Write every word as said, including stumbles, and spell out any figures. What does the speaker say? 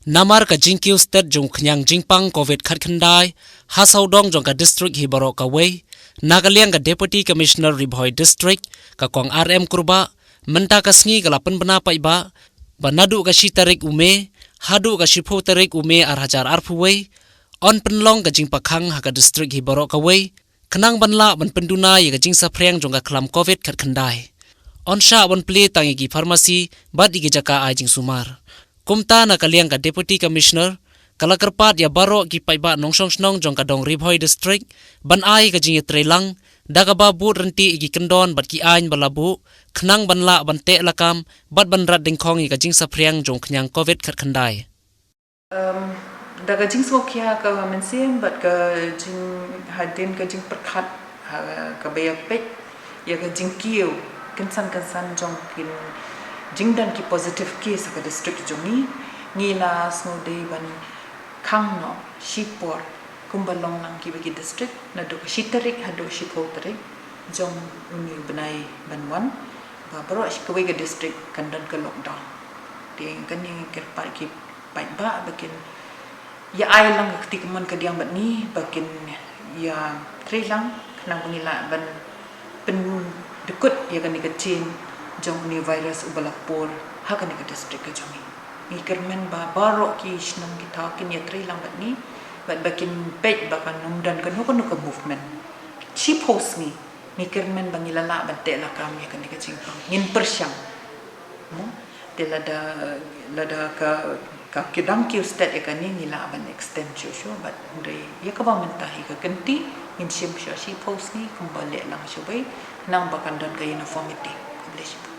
Namar ka jingkiew stet jong khniang jingpang covid khatkhyndai ha sawdong jong ka district hi baroh kawei, na ka liang ka Deputy Commissioner Ri Bhoi District, ka Kong R M Kurbah, mynta ka sngi ka la pynbna paidbah ba naduh ka shi tarik u May haduh ka shiphew tarik u May ar hajar arphew wei, yn pynlong ka jingpakhang ha ka district hi baroh kawei, khnang ban lah ban pynduna ïa ka jingsaphriang jong ka khlam covid khatkhyndai. Yn shah ban plie tang ïa ki pharmacy bad ïa ki jaka ai jingsumar. Kumta na ka liang ka Deputy Commissioner ka la kyrpad ïa baroh ki paidbah nongshong shnong jong ka dong Ri Bhoi District ban ai ka jingïatreilang da kaba bud ryntih ïa ki kyndon bad ki aiñ ba la buh, khnang ban lah ban teh lakam bad ban rat dyngkhong ïa ka jingsaphriang jong khniang covid khatkhyndai. Um, da ka jingsngewkhia ka mynsiem bad ka jinghadien ka jingpyrkhat, ha, kaba ïa peit ïa ka jingkiew kynsan kynsan jong ki jingdon ki positive case ha ka district jong ngi, ngi la sngewdei ban khang noh shipor kumba long lang kiba ki district, naduh shi tarik haduh shiphew tarik jong une u bnai ban wan, ba baroh shi kawei ka district kan don ka lockdown. Te kane kyrpad ki paidbah ba kin ïa ai lang ka kti kamon kadiang bad ngi ba kin ïatreilang khnang ba ngi lah ban pyndykut ïa kane ka chain jong une u virus uba la pur ha kane ka district ka jong ngi. Ngi kyrmen ba baroh ki shnong ki thaw kin ïatreilang bad ngi bad ba kin peit ba kan ym don kano kano ka movement. Shiphew sngi ngi kyrmen ba ngi la lah ban teh lakam ïa kane ka jingpang. Ngin pyrshang. Mo, te lada, lada ka, ka ki dang kiew stet ïa kane ngi lah ban extend shuh shuh bad hynrei ïa kaba mynta hi ka kynti ngin shim shuh shiphew sngi kumba leh lang shawei khnang ba kan don ka uniformity. Khublei shibun.